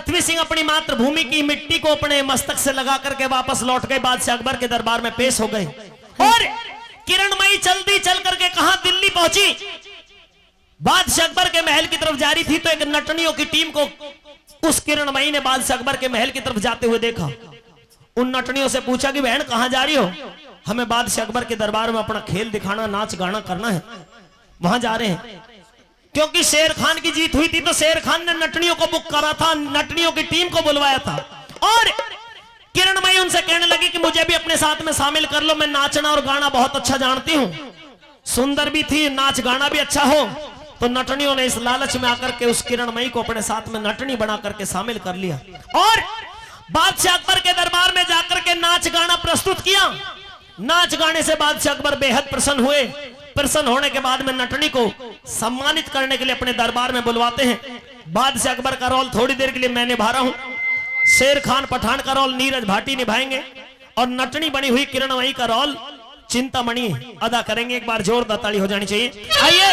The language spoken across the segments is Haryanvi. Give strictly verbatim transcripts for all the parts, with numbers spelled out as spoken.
पृथ्वी सिंह अपनी मातृभूमि की मिट्टी को अपने मस्तक से लगा करके वापस लौट गए, बादशाह अकबर के दरबार में पेश हो गए। और किरणमयी जल्दी चल करके कहा, दिल्ली पहुंची। बादशाह अकबर के महल की तरफ जा रही थी तो एक नटनियों की टीम को उस किरणमयी ने बादशाह अकबर के महल की तरफ जाते हुए देखा। उन नटनियों से पूछा कि बहन, कहाँ जा रही हो? हमें बादशाह अकबर के दरबार में अपना खेल दिखाना, नाच गाना करना है, वहां जा रहे हैं। क्योंकि शेर खान की जीत हुई थी तो शेर खान ने नटनियों को बुक करा था, नटनियों की टीम को बुलवाया था। और किरणमयी उनसे कहने लगी कि मुझे भी अपने साथ में शामिल कर लो, मैं नाचना और गाना बहुत अच्छा जानती हूँ, सुंदर भी थी, नाच गाना भी अच्छा हो। तो नटनियों ने इस लालच में आकर के उस किरणमयी को अपने साथ में नटनी बना करके शामिल कर लिया और बादशाह अकबर के दरबार में जाकर के नाच गाना प्रस्तुत किया। नाच गाने से बादशाह अकबर बेहद प्रसन्न हुए। प्रसन्न होने के बाद में नटनी को सम्मानित करने के लिए अपने दरबार में बुलवाते हैं। बादशाह अकबर का रोल थोड़ी देर के लिए मैं निभा रहा हूं, शेर खान पठान का रोल नीरज भाटी निभाएंगे और नटनी बनी हुई किरणमयी का रोल चिंतामणि अदा करेंगे। एक बार जोरदार ताली हो जानी चाहिए। आइए,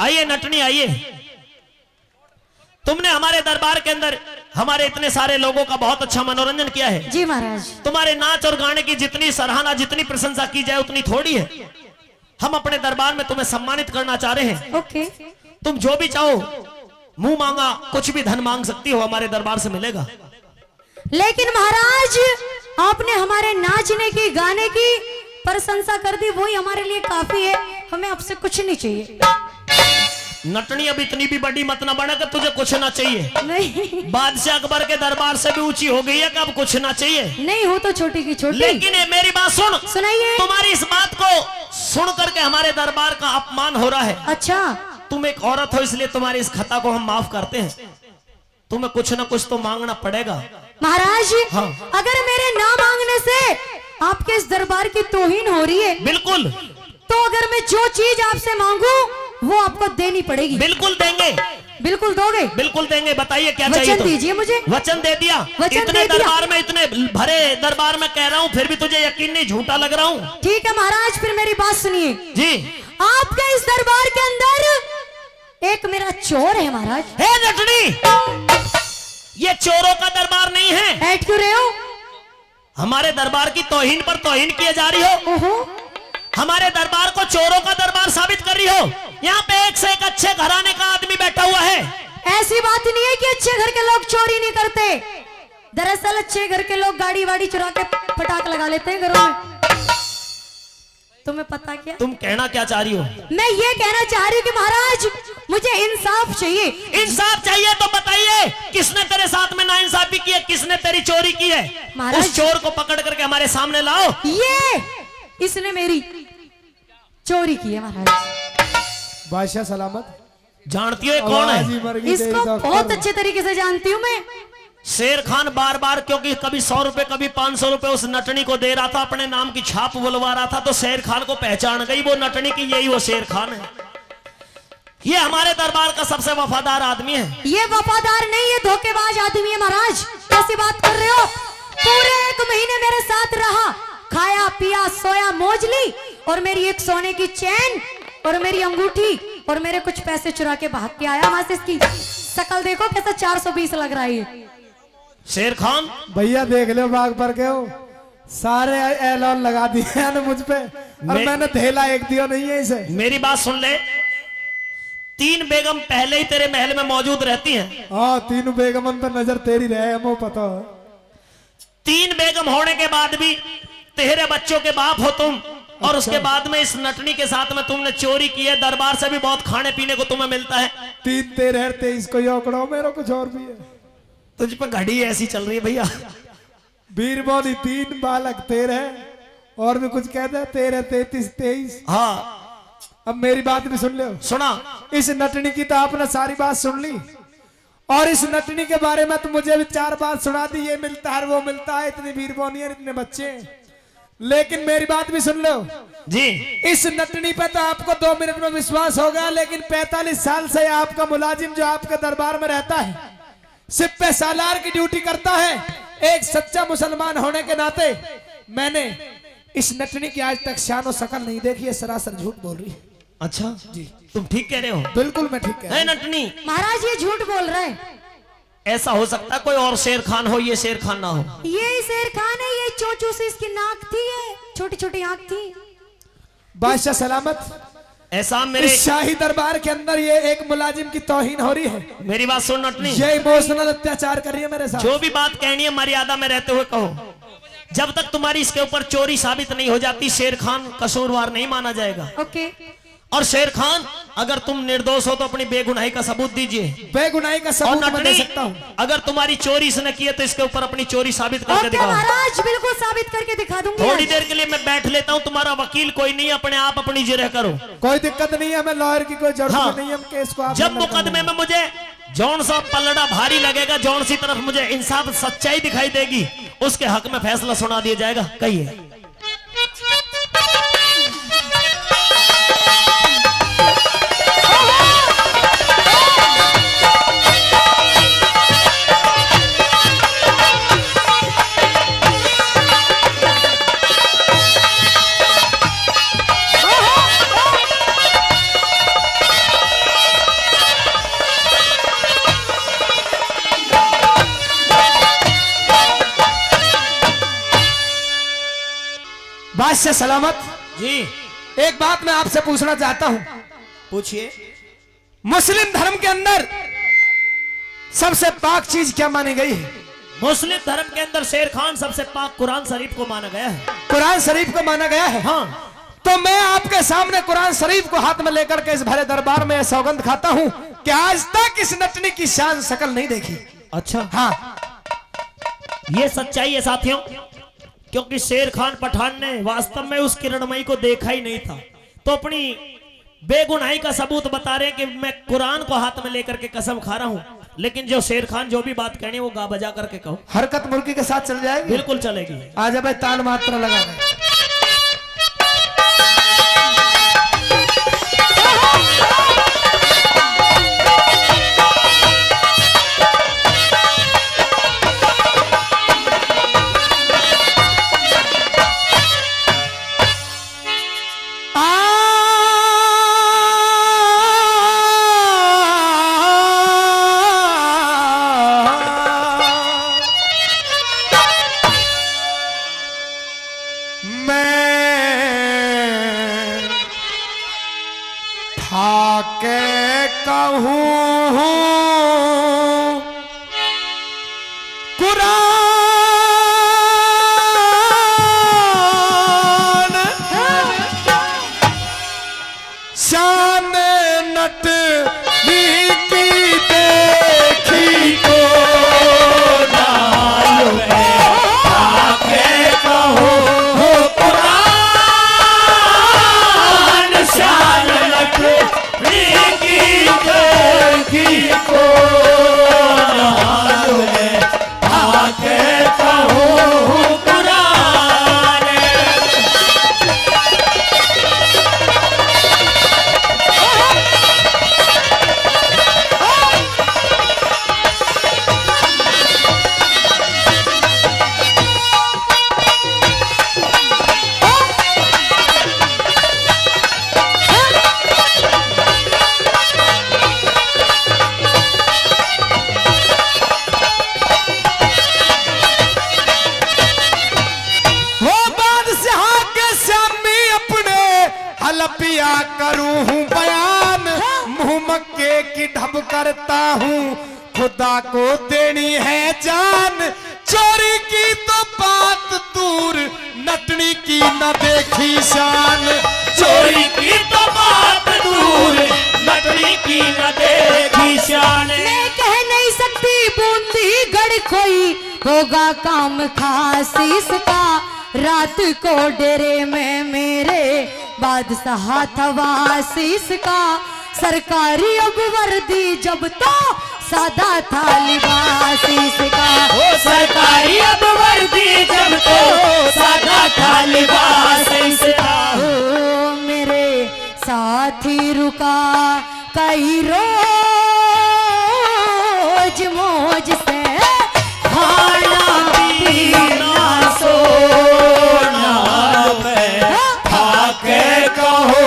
आइए नटनी, आइए। तुमने हमारे दरबार के अंदर हमारे इतने सारे लोगों का बहुत अच्छा मनोरंजन किया है। जी महाराज। तुम्हारे नाच और गाने की जितनी सराहना, जितनी प्रशंसा की जाए, उतनी थोड़ी है। हम अपने दरबार में तुम्हें सम्मानित करना चाह रहे हैं। ओके। तुम जो भी चाहो, मुंह मांगा कुछ भी धन मांग सकती हो, हमारे दरबार से मिलेगा। लेकिन महाराज, आपने हमारे नाचने की, गाने की प्रशंसा कर दी, वही हमारे लिए काफी है, हमें आपसे कुछ नहीं चाहिए। नटनी, अब इतनी भी बड़ी मत ना बना कि तुझे कुछ ना चाहिए। नहीं। बादशाह अकबर के दरबार से भी ऊंची हो गई है कि अब कुछ ना चाहिए। नहीं, हो तो छोटी की छोटी। लेकिन ये मेरी बात सुन। सुनाइए। तुम्हारी इस बात को सुन करके हमारे दरबार का अपमान हो रहा है। अच्छा। तुम एक औरत हो, इसलिए तुम्हारी इस खता को हम माफ करते हैं। तुम्हें कुछ ना कुछ तो मांगना पड़ेगा। महाराज, हाँ। अगर मेरे ना मांगने से आपके इस दरबार की तौहीन हो रही है, बिल्कुल। तो अगर मैं जो चीज आपसे मांगू, वो आपको देनी पड़ेगी। बिल्कुल देंगे। बिल्कुल दोगे? बिल्कुल देंगे। बताइए क्या चाहिए? वचन दीजिए मुझे। वचन दे दिया। वचन इतने दे दिया। दरबार में, इतने भरे दरबार में कह रहा हूँ, फिर भी तुझे यकीन नहीं, झूठा लग रहा हूँ। ठीक है महाराज, फिर मेरी बात सुनिए। जी। आपके इस दरबार के अंदर एक मेरा चोर है महाराज। हे नटनी, ये चोरों का दरबार नहीं है। बैठ क्यों रहे हो? हमारे दरबार की तौहीन पर तौहीन किए जा रही हो। ओहो। हमारे दरबार को चोरों का दरबार साबित कर रही हो। यहाँ पे एक से एक अच्छे घराने का आदमी बैठा हुआ है। ऐसी बात नहीं है कि अच्छे घर के लोग चोरी नहीं करते। दरअसल अच्छे घर के लोग गाड़ी वाड़ी चुरा के पटाख लगा लेते हैं घरों में। तुम्हें पता क्या? तुम कहना क्या चाह रही हो? मैं ये कहना चाह रही हूँ कि महाराज, मुझे इंसाफ चाहिए। इंसाफ चाहिए तो बताइए, किसने तेरे साथ में नाइंसाफी की है, किसने तेरी चोरी की है? महाराज, उस चोर को पकड़ करके हमारे सामने लाओ। ये इसने मेरी चोरी की है महाराज। बादशाह सलामत। जानती हो ये कौन है? आवाज ही मर गई तेरी इसको तो। बहुत अच्छे तरीके से जानती हूँ मैं। शेर खान बार बार, क्योंकि कभी सौ रुपए, कभी पाँच सौ रुपए उस नटनी को दे रहा था, अपने नाम की छाप बुलवा रहा था, तो शेर खान को पहचान गई वो नटनी कि यही वो शेर खान है। ये हमारे दरबार का सबसे वफादार आदमी है। ये वफादार नहीं, ये धोखेबाज आदमी है महाराज। कैसी बात कर रहे हो? पूरे एक महीने मेरे साथ रहा, खाया पिया, सोया, मौज ली, और मेरी एक सोने की चेन और मेरी अंगूठी और मेरे कुछ पैसे चुरा के भाग के आया। वहां से इसकी शकल देखो, कैसा चार सौ बीस लग रहा है ये। शेर खान। भैया देख लो, बाग पर के हो, सारे ऐ-, ऐलान लगा दिए हैं मुझ पे, और मैं मैंने धेला एक दिया नहीं है इसे। मेरी बात सुन ले, तीन बेगम पहले ही तेरे महल में मौजूद रहती हैं। हाँ, तीनों बेगमन पे नजर तेरी रहे, हमें पता है। तीन बेगम होने के बाद भी तेरे बच्चों के बाप हो तुम, और अच्छा। उसके बाद में इस नटनी के साथ में तुमने चोरी की है, दरबार से भी बहुत खाने पीने को तुम्हें मिलता है। तीन तेरह तेईस को यो करो, मेरा कुछ और भी है। तुझ पे घड़ी ऐसी चल रही है भैया। बीरबोनी तीन, बालक तेरह, और भी कुछ कहते हैं, तेरह, तैंतीस, तेईस। हाँ। अब मेरी बात भी सुन लो। सुना। इस नटनी की तो आपने सारी बात सुन ली, और इस नटनी के बारे में तो मुझे भी चार बात सुना दी, ये मिलता है, वो मिलता है, इतनी बीरबोनी है, इतने बच्चे हैं। लेकिन मेरी बात भी सुन लो। जी। इस नटनी पे तो आपको दो मिनट में विश्वास होगा, लेकिन पैंतालीस साल से आपका मुलाजिम जो आपके दरबार में रहता है, सिपह सालार की ड्यूटी करता है, एक सच्चा मुसलमान होने के नाते मैंने इस नटनी की आज तक शान और शकल नहीं देखी है, सरासर झूठ बोल रही है। अच्छा जी। तुम ठीक कह रहे हो। बिल्कुल मैं ठीक कह रहा हूँ। नटनी। महाराज ये झूठ बोल रहा है। ऐसा हो सकता है कोई और शेर खान हो, ये शेर खान ना हो। ये शेर खान है, ये चोंचू सी इसकी नाक थी, ये छोटी छोटी आंख थी। बादशाह सलामत। ऐसा मेरे इस शाही दरबार के अंदर ये एक मुलाजिम की तौहीन हो रही है। मेरी बात सुन नटनी। ये इमोशनल अत्याचार कर रही है मेरे साथ। जो भी बात कहनी है मर्यादा में रहते हुए कहो। जब तक तुम्हारी इसके ऊपर चोरी साबित नहीं हो जाती, शेर खान कसूरवार नहीं माना जाएगा। ओके। और शेर खान, अगर तुम निर्दोष हो तो अपनी बेगुनाही का सबूत दीजिए। बेगुनाही का सबूत मैं दे सकता हूँ। अगर तुम्हारी चोरी इसने की है तो इसके ऊपर अपनी चोरी साबित करके ओके दिखाओ। महाराज, बिल्कुल साबित करके दिखा दूंगी थोड़ी आज। देर के लिए मैं बैठ लेता हूँ, तुम्हारा वकील कोई नहीं है, अपने आप अपनी जिरह करो। कोई दिक्कत नहीं है, हमें लॉयर की कोई जरूरत हाँ। नहीं है, हम केस को आप जब मुकदमे में मुझे जौन सा पलड़ा भारी लगेगा, जौन सी तरफ मुझे इंसाफ सच्चाई दिखाई देगी, उसके हक में फैसला सुना दिया जाएगा। कहिए। बादशाह सलामत जी। एक बात मैं आपसे पूछना चाहता हूँ। पूछिए। मुस्लिम धर्म के अंदर सबसे पाक चीज क्या मानी गई है? मुस्लिम धर्म के अंदर शेर खान सबसे पाक कुरान शरीफ को माना गया है। कुरान शरीफ को माना गया है। हाँ। तो मैं आपके सामने कुरान शरीफ को हाथ में लेकर के इस भरे दरबार में यह सौगंध खाता हूँ कि आज तक इस नटनी की शान शक्ल नहीं देखी। अच्छा। हाँ। ये सच्चाई है साथियों, क्योंकि शेर खान पठान ने वास्तव में उस किरणमयी को देखा ही नहीं था, तो अपनी बेगुनाही का सबूत बता रहे हैं कि मैं कुरान को हाथ में लेकर के कसम खा रहा हूं, लेकिन जो शेर खान जो भी बात कहनी है वो गा बजा करके कहो। हरकत मुर्गी के साथ चल जाएगी। बिल्कुल चलेगी। आ जा भाई, ताल मात्रा लगा दे। मैं थाके कहूँ कुरान शान नटनी की देखी को नाल में आके कहो कुरान शान नटनी की देखी को नाल में आके कहो कुरान। हो बादशाह के स्यामी अपने हलपिया करूं हूं बयान, मुंह मक्के की ढब करता हूं, खुदा को देनी है जान। चोरी की तो बात दूर, नटनी की न देखी शान। चोरी की तो बात दूर, नटनी की न देखी शान। मैं कह नहीं सकती बूंदी गढ़ खोई, होगा काम खास इसका। रात को डेरे में मेरे बादशाह था वास इसका। सरकारी अब वर्दी जब तो सादा था लिबास इसका। ओ सरकारी अब वर्दी जब तो सादा था लिबास इसका। ओ मेरे साथी रुका कई रोज मौज से खाना पीना सोना पे थाके कहो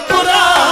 कुरान।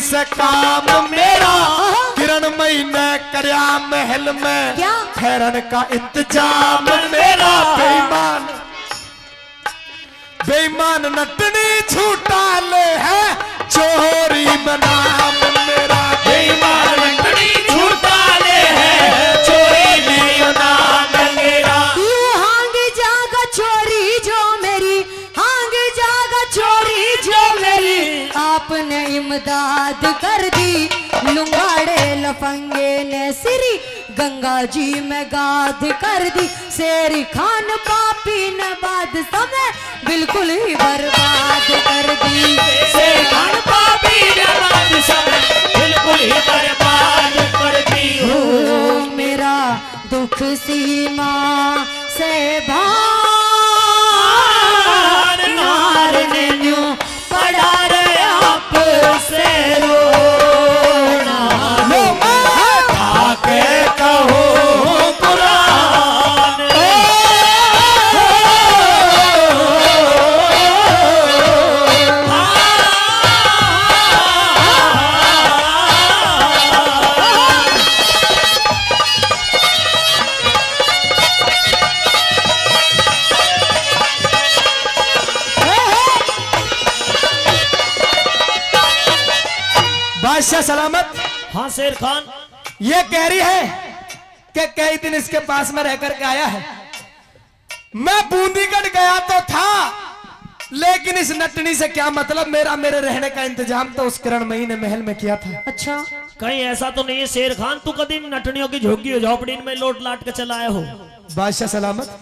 से काम मेरा। किरण मई ने करया महल में क्या? ठहरन का इंतजाम मेरा। बेईमान, बेईमान नटनी झूठा ले है, चोरी में नाम मेरा। बेईमान नटनी झूठा ले है, चोरी में नाम मेरा। यू हांग जागा चोरी जो मेरी, हांग जागा चोरी जो मेरी, आपने इमदाद कर दी। लुंगाड़े लफंगे ने श्री गंगा जी में गाद कर दी। शेर खान पापी ने बादशाह में बिल्कुल ही बर्बाद कर दी। शेर खान पापी ने बादशाह में बिल्कुल ही बर्बाद कर दी। हो मेरा दुख सीमा से बाहर नार ने न्यू पड़ा रे आप से रोना। लो, आके कहो कुरान। बादशाह सलामत। हाँ शेर खान। ये कह रही है कि कई दिन इसके पास में रह करके आया है। मैं बूंदीगढ़ गया तो था, लेकिन इस नटनी से क्या मतलब? मेरा, मेरे रहने का इंतजाम तो उस किरण मई ने महल में किया था। अच्छा। कहीं ऐसा तो नहीं है शेर खान, तू कदी नटनियों की झोगी हो झोपड़ी में लोट लाट के चला आया हो? बादशाह सलामत,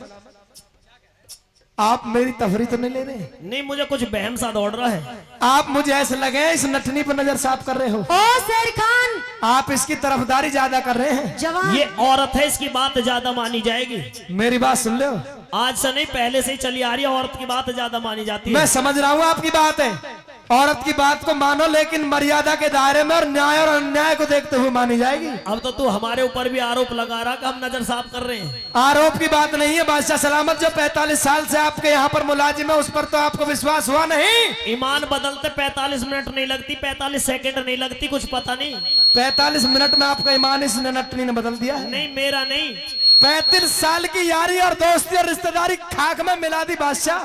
आप मेरी तफरी तो नहीं ले रहे? नहीं, मुझे कुछ बहम सा दौड़ रहा है। आप मुझे ऐसे लगे इस नटनी पर नजर साफ कर रहे हो। ओ शेर खान, आप इसकी तरफदारी ज्यादा कर रहे हैं। जवान। ये औरत है, इसकी बात ज्यादा मानी जाएगी। मेरी बात सुन लो। आज से नहीं, पहले से ही चली आ रही है, औरत की बात ज्यादा मानी जाती है। मैं समझ रहा हूँ आपकी बात है, औरत की बात को मानो, लेकिन मर्यादा के दायरे में और न्याय और अन्याय को देखते हुए मानी जाएगी। अब तो तू हमारे ऊपर भी आरोप लगा रहा कि हम नजर साफ कर रहे हैं। आरोप की बात नहीं है बादशाह सलामत, जो पैंतालीस साल से आपके यहाँ पर मुलाजिम है, उस पर तो आपको विश्वास हुआ नहीं। ईमान बदलते पैंतालीस मिनट नहीं लगती, पैंतालीस सेकंड नहीं लगती, कुछ पता नहीं। पैंतालीस मिनट में आपका ईमान इस नटनी ने बदल दिया है। नहीं, मेरा नहीं। पैंतीस साल की यारी और दोस्ती और रिश्तेदारी खाक में मिला दी बादशाह।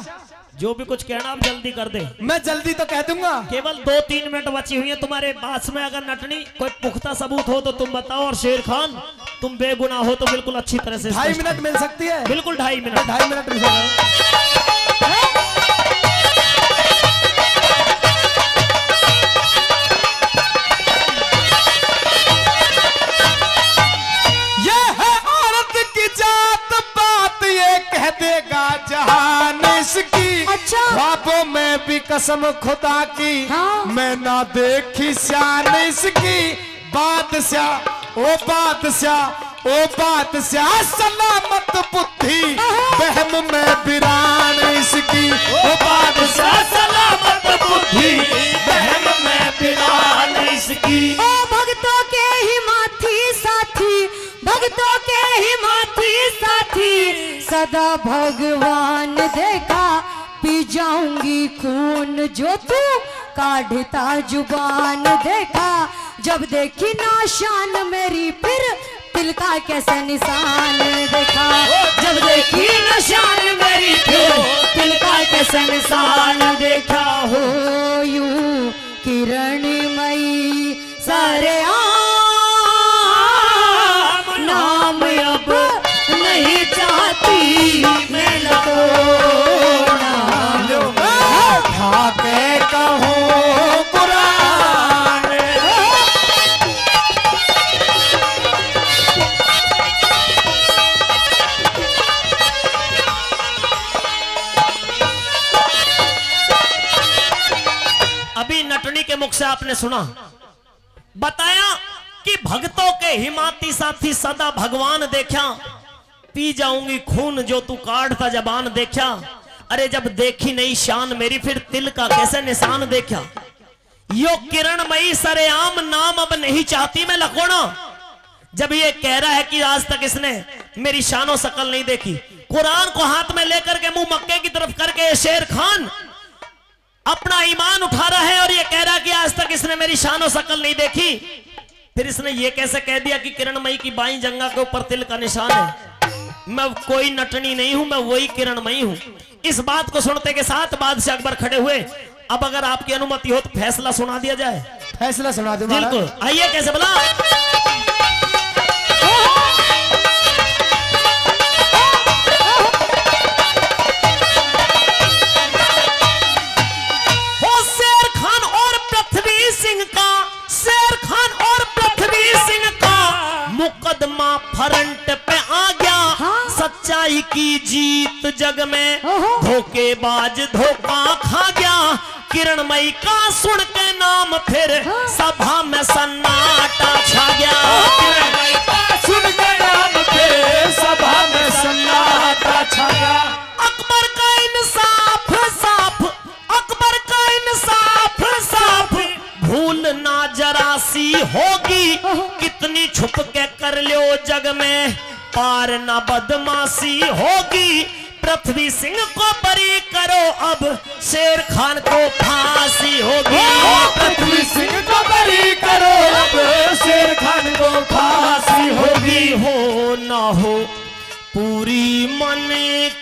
जो भी कुछ कहना, आप जल्दी कर दे। मैं जल्दी तो कह दूंगा। केवल दो तीन मिनट बची हुई है तुम्हारे पास में। अगर नटनी कोई पुख्ता सबूत हो तो तुम बताओ, और शेर खान तुम बेगुनाह हो तो बिल्कुल अच्छी तरह से ढाई स्पष्ट मिनट है। मिल सकती है? बिल्कुल ढाई मिनट। ढाई मिनट मिल सकता है। ये है औरत की जात बात, ये कह देगा जहान इसकी। अच्छा। ख्वाबों में भी कसम खुदा की, हाँ। मैं ना देखी शान इसकी। बादशाह, ओ बादशाह, ओ बादशाह, सलामत बुद्धि, आहा। बहम में बिरान इसकी। ओ बादशाह, सलामत बुद्धि, बहम में बिरान इसकी। ओ भक्तों के ही माथी साथी, भक्तों के ही माथी साथी, सदा भगवान देखा, पी जाऊंगी खून जो तू काढ़ता जुबान देखा। जब देखी ना शान मेरी फिर तिलका कैसे निशान देखा। जब देखी ना शान मेरी फिर तिलका कैसे निशान देखा। हो यूं किरण मई सारे आम नाम अब नहीं चाहती मैं लटोना। लो, उठा के कहूँ कुरान। अभी नटनी के मुख से आपने सुना, बताया कि भक्तों के हिमाती साथी सदा भगवान देखा, पी जाऊंगी खून जो तू काढ़ता जबान देखा। अरे जब देखी नहीं शान मेरी फिर तिल का कैसे निशान देखा। यो किरण मई सरेआम नाम अब नहीं चाहती मैं लखोना। जब ये कह रहा है कि आज तक इसने मेरी शानो शकल नहीं देखी, कुरान को हाथ में लेकर के मुंह मक्के की तरफ करके ये शेर खान अपना ईमान उठा रहा है और ये कह रहा कि आज तक इसने मेरी शान और शकल नहीं देखी। फिर इसने ये कैसे कह दिया कि किरणमयी की बाईं जंगा के ऊपर तिल का निशान है? मैं कोई नटनी नहीं हूं, मैं वही किरणमयी हूं। इस बात को सुनते के साथ बादशाह अकबर खड़े हुए। अब अगर आपकी अनुमति हो तो फैसला सुना दिया जाए। फैसला सुना दो महाराज। बिल्कुल, आइए, कैसे बोला? हो शेर खान और पृथ्वी सिंह का, शेर खान और पृथ्वी सिंह का मुकदमा फ्रंट पे आ गया। हाँ। सच्चाई की जीत जग में, ओहो। धोखेबाज धोखा खा गया। किरणमयी का सुन के नाम फिर, हाँ। सभा में सन्नाटा छा गया। किरणमयी का सुन के नाम फिर सभा में सन्नाटा छा गया। अकबर का इंसाफ साफ, अकबर का इंसाफ साफ, भूल ना जरा सी होगी। कितनी छुप के कर लो जग में, पार ना बदमाशी होगी। पृथ्वी सिंह को बरी करो, अब शेर खान को फांसी होगी। ओ, पृथ्वी सिंह को बरी करो, अब शेर खान को फांसी होगी। हो ना हो पूरी मन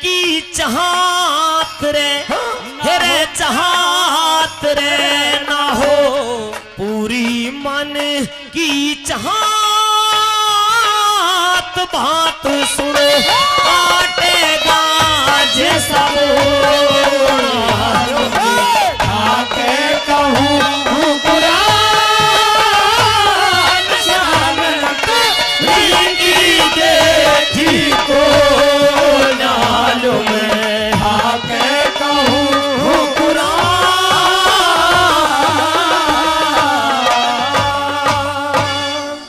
की चाहत रे, हाँ, हे रे चाहत रे, ना हो पूरी मन की चाहत, बात सुन आटे गाज सब। आके कहूँ कुरान शान की देखी को